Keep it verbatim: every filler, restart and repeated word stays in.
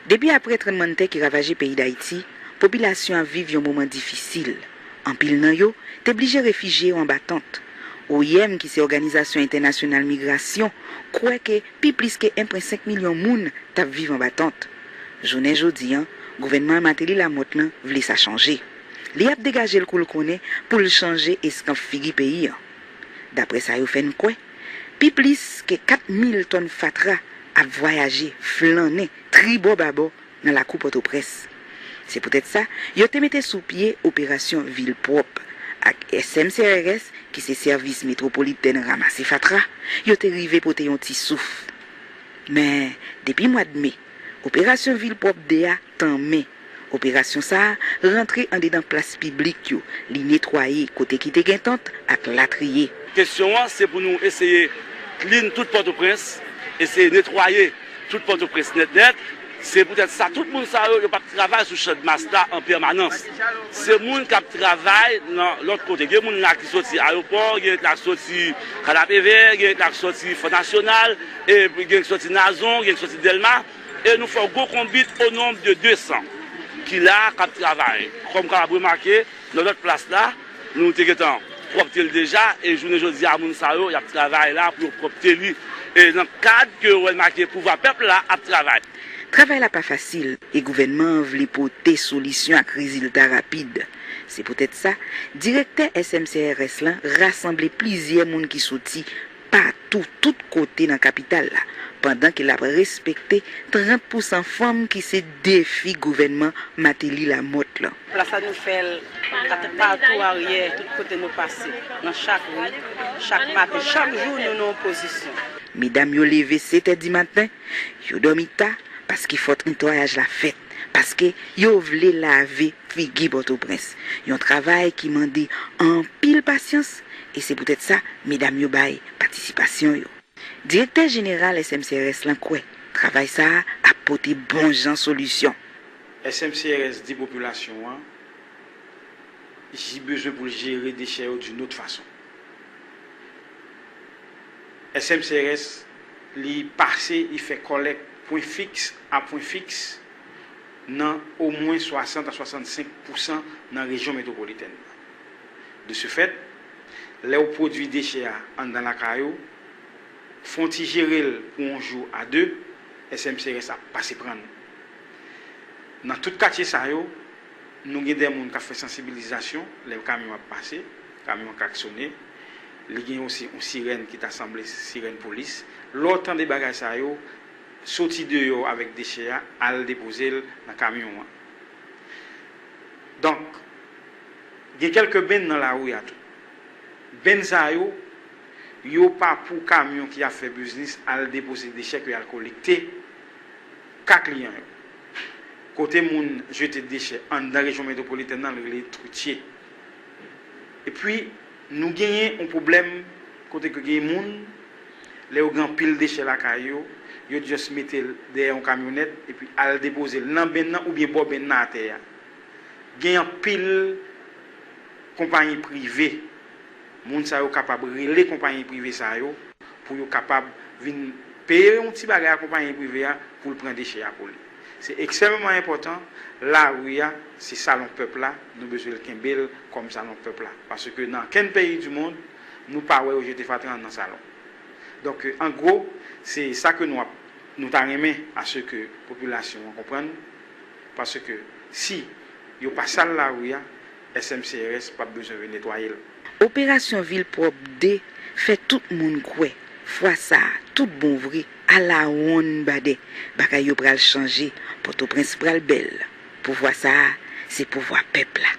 Depi apre tranblemanntè ki ravaje peyi Dayiti, popilasyon ap viv yon moman difisil. Anpil nan yo te blije refijye yo anba tant. O I M, ki se Òganizasyon Entènasyonal Migrasyon, kwè ke pi plis ke en pwen senk milyon moun t ap viv anba tant. Jounen jodi a, gouvènman Martelly-Lamothe lan vle sa chanje. Li ap degaje l kou l konnen pou l chanje eskanp figi peyi a. Daprè sa yo fè n kwè, pi plis ke kat mil tòn fatra ap vwayaje, flannen, tribò babò nan lakou Pòtoprens. Se poutèt sa, yo te mete sou pye operasyon Vil Pwòp ak S M C R S, ki se Sèvis Metwopolitèn Ranmase Fatra, yo te rive pote yon ti souf. Men, depi mwa d me, operasyon Vil Pwòp de a tanmen. Operasyon sa a rantre andedan plas piblik yo, li netwaye kote ki te gen tant ak latriye. Kesyon an, se pou nou eseye clean tout Pòtoprens, eseye netwaye tout Pòtoprens nèt nèt. Se poutèt sa, tout moun sa yo, yo p ap travay sou Channmas la an pèmanans. Se moun k ap travay nan lòt kote. Gen moun la ki soti Ayewopò, gen la k soti Kanapevè, gen la k soti Fò Nasyonal, e gen k soti Nazon, gen k soti Dèlma. E nou fè yon gwo konbit o nonb de de san ki la, k ap travay. Kòm w kapab remake, nan lòt plas la, nou te gentan pwòpte l deja, e jounen jodi a, moun sa yo, y ap travay la pou yo pwòpte li, e nan kad ke w wè l make pouvwa pèp la ap travay. Travay la pa fasil, e gouvènman an vle pote solisyon ak rezilta rapid. Se poutèt sa, direktè S M C R S lan rasanble plizyè moun ki soti patou, tout kote nan kapital la, pandan ke l ap respekte trant pousan fanm ki se defi gouvènman Martelly-Lamothe lan. Plas la nou fè l at-, patou aryè, tout kote nou pase, nan chak ri, chak maten, chak jou nou nan yon pozisyon. Medam yo leve sèt è di maten, yo dòmi ta, paske fòk netwayaj la fèt, paske yo vle lave figi Pòtoprens. Yon travay ki mande anpil pasyans, e se poutèt sa, medam yo bay patisipasyon yo. Direktè jeneral S M C R S lan kwè travay sa a ap pote bon jan solisyon. S M C R S di popilasyon an, li bezwen pou l jere dechè yo d'une autre façon. S M C R S, li pase, li fè kòlèk pwen fiks a pwen fiks nan omwen swasant a swasannsenk pousan nan rejyon metwopolitèn nan. De ce fait, lè w pwodui dechè a anndan lakay ou, fè w ti jere l pou yon jou a de, S M C R S ap pase pran nou. Nan tout katye sa yo, nou gen de moun k ap fè sansibilizasyon lè kamyon ap pase, kamyon an klaksonnen. Li gen osi yon sirèn ki ta sanble sirèn polis. Lè w tande bagay sa yo, soti deyò avèk dechè a, al depoze l nan kamyon an. Donk, gen kèlke benn nan lari a tou. Benn sa yo, yo pa pou kamyon ki ap fè biznis al depoze dechè ke y al kolekte ka kliyan yo. Kote moun jete dechè anndan rejyon metwopolitèn nan, l rele trutye. Epi, nou genyen yon pwoblèm kote ke gen moun, lè yo gen anpil dechè lakay yo, yo just mete l dèyè yon kamyonèt epi al depoze l nan benn nan oubyen bò benn nan atè a. Gen anpil konpayi prive. Moun sa yo kapab rele konpayi prive sa yo pou yo kapab vin peye yon ti bagay a konpayi prive a pou l pran dechè a pou li. Se ekstrèmeman enpòtan, lari a, se salon pèp la, nou bezwen l kenbe l kòm salon pèp la. Paske nan okenn peyi di mond, nou pa wè yo jete fatra nan salon. Donk, an gwo, se sa ke nou ap, nou ta renmen a se ke popilasyon an konprann, paske si yo pa sal lari a, S M C R S p ap bezwen vin netwaye l. Operasyon Vil Pwòp de fè tout moun kwè, fwa sa a, tout bon vre, alawonn badè, bagay yo pral chanje, Pòtoprens pral bèl. Pouvwa sa a, se pouvwa pèp la.